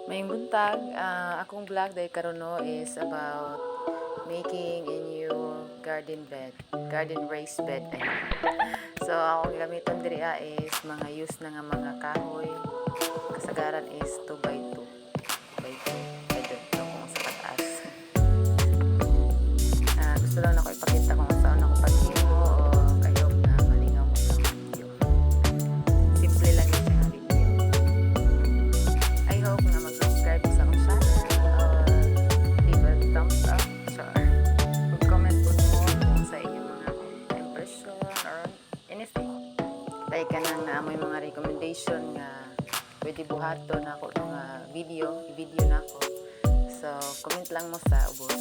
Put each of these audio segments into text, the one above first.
Maayong buntag, akong vlog day karon, no, is about making a new garden bed, garden raised bed. Ay. So akong gamiton diri is mga use na nga mga kahoy. Kasagaran is 2 by 2 by 2. I don't know kung sa kataas. Gusto lang nako ipakita kung saan ako paghimo o I hope na malingaw mo sa video. Simple lang yun siya nga video. I hope na mag-subscribe sa akong channel or leave a thumbs up. Sure. Mag-comment po mo kung sa inyong mga impression or anything. Like kanang naa moy mga recommendation nga pwede buhaton nako nga video, i-video nako. So, comment lang mo sa ubos.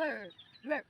Brr, brr.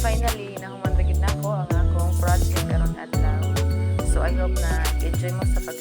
Finally, nahuman ra gyud nako ang akong project karong adlaw. So I hope na enjoy mo sa pag